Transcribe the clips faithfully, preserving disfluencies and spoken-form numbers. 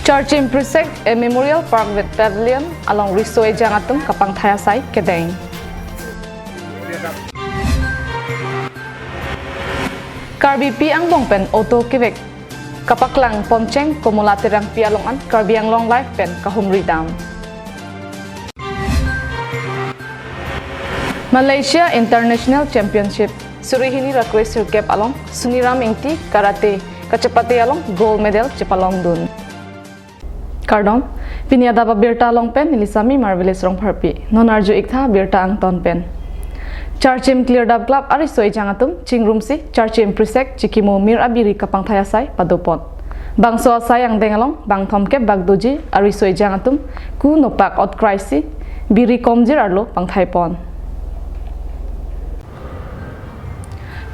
Charchim Prisek a Memorial Park with Pavilion along riso ejang atum kapangthai asai kedeng. Karbipi angbong pen auto kevek kapaklang poncheng Komola Terangpi along an Karbi Anglong Live pen kahumri dam. Malaysia International Championship suri hini ra kre sirkep along Suniram Ingti karate kachepate along gold medal chepalongdun. Kardom, pini adap abirta along pen neli Sami Marvelous Rongpharpi. Non arju iktha birta angton pen. Charchim Klirdap Club ariso ejang atum chingrumsi Charchim Prisek chikimo mir abiri kapangthai asai padopon. Bangso asai angdeng along bang thomkep bak doji ariso ejang atum ku nopak ot kraisi biri komjir arlo pangthaipon.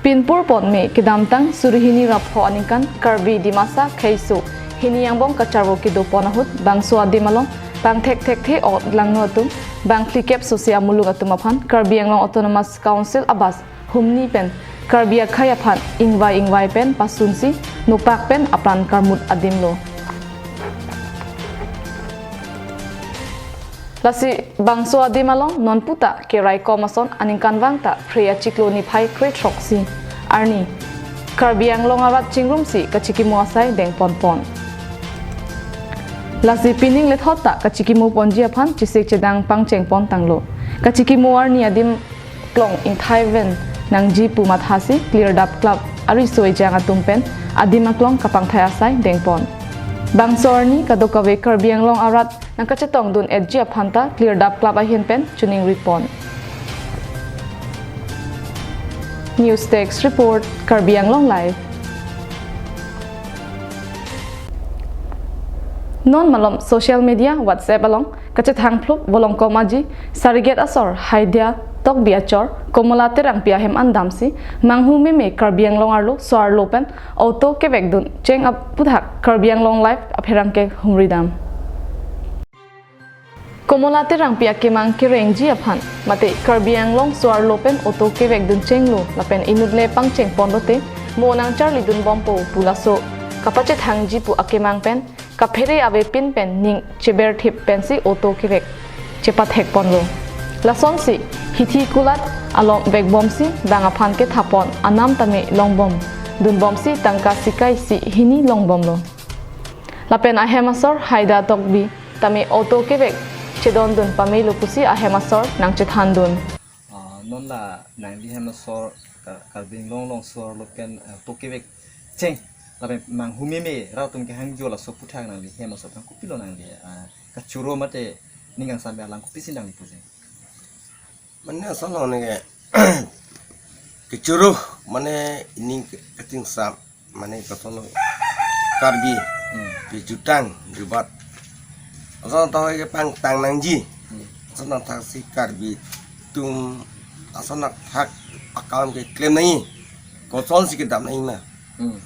Pinpur ponme kedamtang suri hini ra pho aningkan Karbi Dimasa Kheiso hini angbong kacharvo kedopon ahut bangso adim along pangthek thekthe o langno atum bang phlikep sosi amuluk atum aphan Karbi Anglong Autonomous Council abas humni pen Karbi akhei aphan ingvai ingvai pen pasunsi nopak pen apran karmut adim lo. Lasi bangso adim along non puta keraikom ason aningkanvang ta Phre achiklo niphai kre throksi arni Karbi Anglong arat chingrumsi kachikimo asai dengponpon. Lasi pining lethot ta kachikimo ponji aphan chisik chedang pangchengpon tanglo. Kachikimo arni adim klong ingthaiven nangji pu mathasi Klirdap Club ariso ejang atum pen adim aklong kapangthai asai dengpon. Bangso arni kadokave Karbi Anglong arat nangkachetongdun etji aphan ta Klirdap Club ahin pen chuning ripon. News Desk Report, Karbi Anglong Live. Non malom social media WhatsApp along kachethang phlup Volongkom Aji sariget asor Haida Tokbi achor Komola Terangpi ahem an damsi manghu meme Karbi Anglong arlo so-arlo pen auto kevekdun cheng aphuthak Karbi Anglong Live apherangke humri dam. Komola Terangpi akemang kerengji aphan mate Karbi Anglong so-arlo pen auto kevekdun chenglo lapen inut le pangchengpon lote mo nangcharlidunbompo pu laso kapachethangji pu akemang pen kaphere avepin pen ning cheberthip pensi auto kevek chepathekponlo. Lasonsi hithi kulat along vekbomsi bang aphan kethapon anam tame longbomdunbomsi tangka sika isi hini longbomlo. Lapen ahem asor Haida Tokbi tame auto kevek chedondun pamelo pusi ahem asor nangchethandun. Ah, non la nangli hem asor Kar-, Karbi Anglong along so-arlo pen, ah, auto kevek cheng lapen manghu meme rat atum kehangjo laso aphuthak nangli hem asor tang kopilo nangli, ah, kachoro mate ning kangsam alang kopisi nangli pucheng. Mane asal nang ke kechoro mane ining ke-, ketingsam mane pasono Karbi Hmm. Pi jutang jubat. Asal tahu ke pangtang nangji. Hmm. Asal nang thaksi Karbi atum asal nang thak akam keklem nangji. Kosonsi kedam nangji ma. Hmm.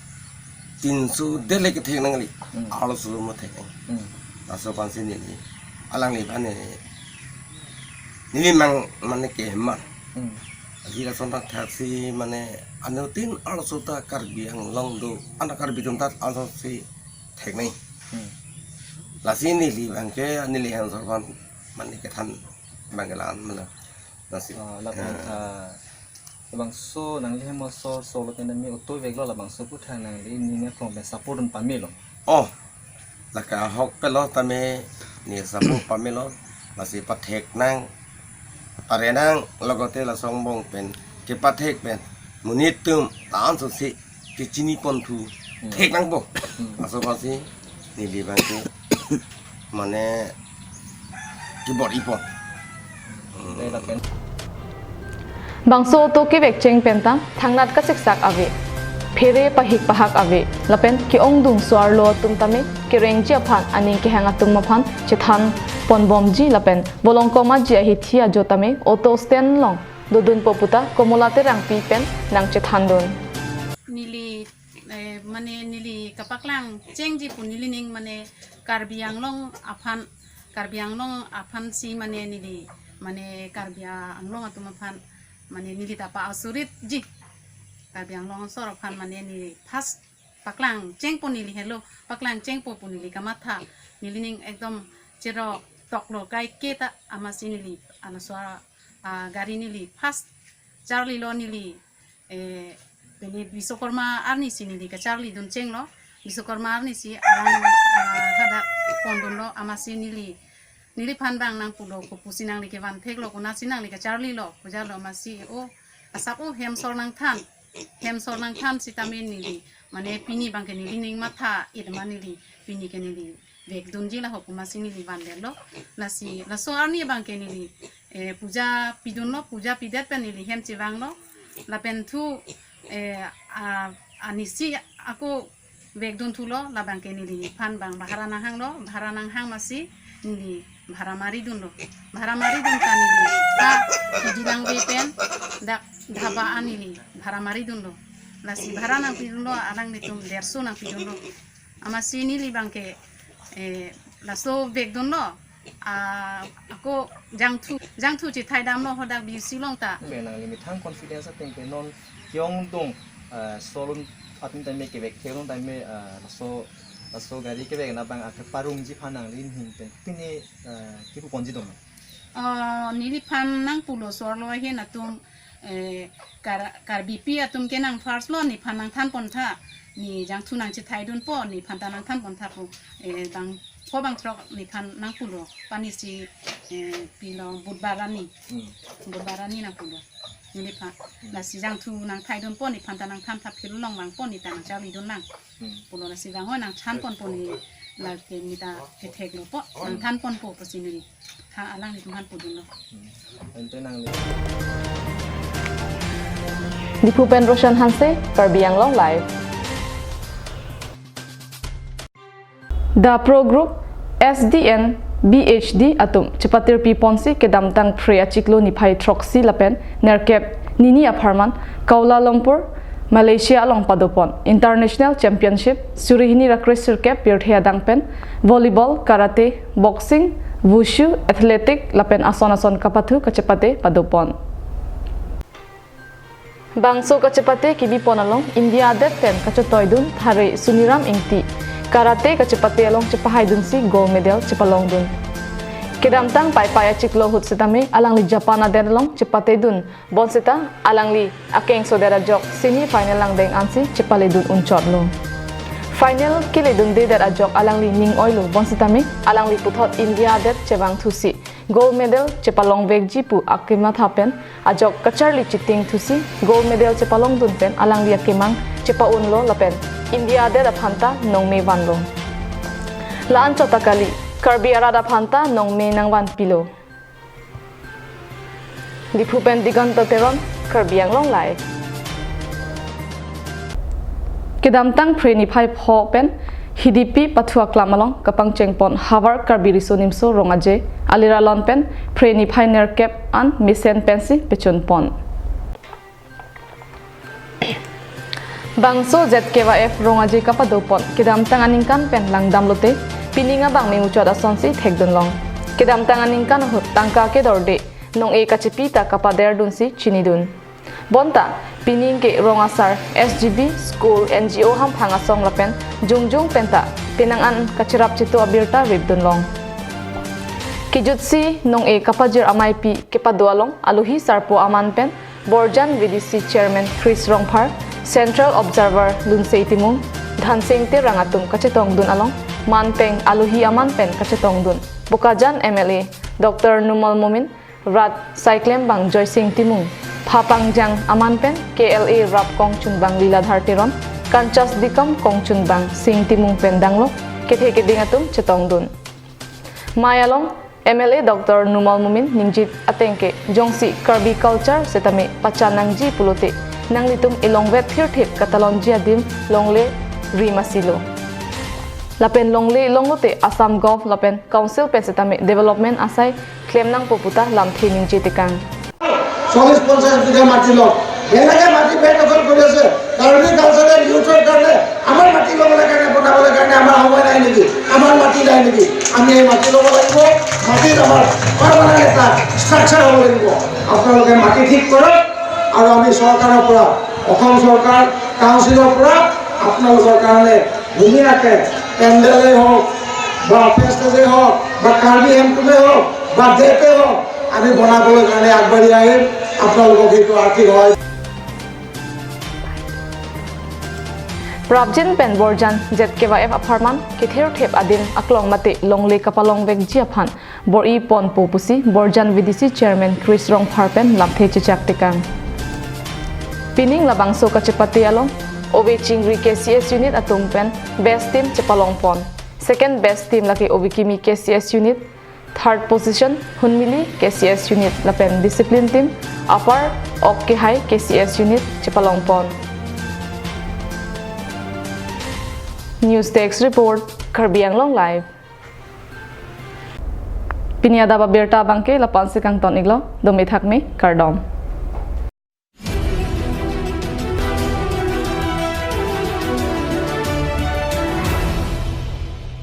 Tinsu dele kethek nangli. Hmm. Arloso mo thek nang. Hmm. Laso aphansi neli. Alangli aphan neli. Neli mang mane ke man. Hmm. Aji lason thak thaksi mane anuttin arloso ta Karbi Anglong do. Anak Karbi atum ta arloso si thek nangji. Hmm. Lasi neli abangke neli hem asor aphan mane kethan abangke la-an mane. Lasi. Ah, lapen, ah, ah, labangso nangli hem asor so-arlo pen tame auto veklo labangso aphuthak nangli ning aklong pen support dun pamelo. Oh, lake ahok pulo tame ne support pamelo, lasi pathek nang, pare nang, logote laso angbong pen kepathek pen monit atum ta-an sosi kechiniponthu Hmm. thek nangpo. Hmm. Laso aphansi neli abangke mane kibor-ipon. Dei lapen. Bangso auto kevek cheng pen ta thangnat kasiksak ave. Phere pahik pahak ave. Lapen ke-ongdung so-arlo atum tame kerengji aphan aning kehang atum aphan chethanponbomji lapen Volongkom Aji ahithi ajo tame auto stand along dodunpo puta Komola Terangpi pen nangchethandun. Neli, eh, mane neli kapaklang chengji pu nelining mane Karbi Anglong aphan, Karbi Anglong aphansi mane neli, mane Karbi Anglong atum aphan, mane neli ta pa-asuritji. Karbi Anglong asor aphan mane neli first paklang chengpo neli helo, paklang chengpo pu neli kamatha, nelining ekdom cherok toklo kaike ta, amatsi neli anaso a, a, gari neli first charlilo neli, eh, pini Biswakarma arnisi neli kacharlidun chenglo, Biswakarma arnisi alang, ah, hadak pondunlo, amatsi neli, neliphan bang nangpulo, kopusi nangli kevan theklo, konatsi nangli kacharlilo pu jalo, amatsi o asap o hemsor nangthan, hemsor nangthan sitame neli, mane pini bangke nelining matha-et ma neli, pini ke neli vekdunji laho pu amatsi neli vandetlo. Lasi laso arni bangke neli, eh, puja pidunlo, puja pidet pen neli hem chevanglo. Lapen thu, eh, a, anisi ako vekdun thulo, labangke neliphan bang bhara nanghanglo, bhara nanghang amatsi neli bhara maridunlo. Bhara maridun ta neli ta Kidilangve pen dak dhaba an neli bhara maridunlo. Lasi bhara nangpidunlo, alanglitum derso nangpidunlo. Amatsi neli bangke, eh, laso vekdunlo. Ah, ako jangthu, jangthu chethaidamlo hadak B U C along ta. Me nangli methang confidence ateng ke non ke-ongdung, ah, solun atum tame kevek theklong tame, ah, laso, laso gari kevek na bang akeparungji aphan nangli ning pen pini, ah, kipu ponji dong. Oh, neliphan nangpulo sorlo ahin atum, eh, Kar-, Karbipi atum ke nang first lo, nephan nangthan pontha, ne jangthu nangchethaidunpo, nephan ta nangthan pontha pu, eh, bang, ko bang throk nephan nangpulo, panisi, eh, pilo Budbar arni, Hmm. Budbar arni nangpulo, neliphan, lasi jangthu nangthaidunpo, nephan ta nangthan tha phil long bangpo, ne ta nangcharlidun lang. Hmm. Pulo lasi bang ho nangthan ponpo ne, lake ne ta ketheklo po, nangthan ponpo pusi ne. Ha, alanglitum aphan pudunlo. Hmm. Ante nangli. Diphu pen Roshan Hanse, Karbi Anglong Live. The Pro Group, S D N, B H D atum chepatirpi ponsi kedamtang Phre achiklo niphai throksi lapen nerkep nini apharman Kuala Lumpur, Malaysia along padopon International Championship suri hini ra kresirkep pirthe adang pen volleyball, karate, boxing, wushu, athletic lapen ason ason kapathu kachepate padopon. Bangso kachepate kebipon along India adet pen kachetoidun thare Suniram Ingti karate kachepate along chepahaidunsi gold medal chepalongdun. Kedamtang Paipai achiklo ahut setame alangli Japan adet along chepatedun bonseta alangli akengsodet ajok semi final langdeng ansi chepaledun unchotlo. Final keledundedet ajok alangli ning oilo, bonsitame alangli puthot India adet chevangthusi gold medal chepalongvekji pu akematha pen ajok kacharli chitingthusi gold medal chepalongdun pen alangli akemang chepa-unlo lapen India adet aphanta nongme vanlo. La-anchot ta kali, Karbi arat aphanta nongme nangvanpilo. Diphu pen Diganta Teron, Karbi Anglong Live. Kedamtang Phre niphai pho pen Hidipi Pathu Aklam along kapangchengpon havar Karbi Riso Nimso Rong Aje aliralon pen Phre niphai nerkep an mesen pensi pechunpon. Bangso Z K Y F Rong Aje kapadopon kedamtang aningkan pen langdamlote pining abang memuchot asonsi thekdunlong. Kedamtang aningkan ahut tangka kedorde nong-e kachepi ta kapaderdunsi chinidun. Bonta pining ke rong asar, S G B, school, N G O hamphang asong lapen jongjong penta penang an kacherap chetu abirta ripdunlong. Kejutsi nong-e kapajir ameipi kepado along alohi sarpo aman pen Borjan V D C Chairman Chris Rongphar, Central Observer Lunsei Timung, Dhansing Terang atum kachetongdun along manpeng alohi aman pen kachetongdun Bokajan M L A Doctor Numal Momin, rat saiklembang Joysing Timung, phapangjang aman pen K L A rap kongchunbang Liladhar Teron, kanchas dikam kongchunbang Sing Timung pen danglo kethe keding atum chetongdun. Mei along M L A Doctor Numal Momin ningjit ateng ke jongsi Karbi culture setame pachan nangji pulote nanglitum elongvet thirthip katalonji adim longle ri masilo. Lapen longle longlote Assam Gov lapen Council pen setame development asai klem nangpo puta lamthe ningje tekang. চল্লিশ পঞ্চাশ বিঘা মাটি লওক। যেনেকে মাটি বেদখল কৰি আছে, কাৰ্বি কালচাৰেল ইউথৰ কাৰণে, আমাৰ মাটি ল'বলৈ কাৰণে, বনাবলৈ কাৰণে আমাৰ সময় নাই নেকি? আমাৰ মাটি নাই নেকি? আমি এই মাটি ল'ব লাগিব। মাটিত আমাৰ পাৰ্মানেণ্ট এটা ষ্ট্ৰাকচাৰ হ'ব লাগিব। আপোনালোকে মাটি ঠিক কৰক আৰু আমি চৰকাৰৰ পৰা, অসম চৰকাৰ, কাউন্সিলৰ পৰা আপোনালোকৰ কাৰণে ধুনীয়াকে পেণ্ডেলেই হওক বা ফেষ্টেজেই হওক বা কাৰ্বি হেণ্ডলুমেই হওক বা ডেপেই হওক, আমি বনাবলৈ কাৰণে আগবাঢ়ি আহিম। আপোনালোকক সেইটো আশীৰ্বাদ। Prapjin pen Borjan Z K Y F apharman kethir thep adin aklong mate longle kapalongvekji aphan bor-i ponpo pusi Borjan V D C Chairman Chris Rongphar pen lamthe chechak tekang. Pining labangso kachepate along ove chingri K C S unit atum pen best team chepalongpon. Second best team lake ove kimi K C S unit, third position Hunmili K C S unit lapen discipline team Upper Ok Kehai K C S unit chepalongpon. News Desk Report, Karbi Anglong Live. Pini adap abirta abangke lapu-ansi kangton-iklo, dome thakme, kardom.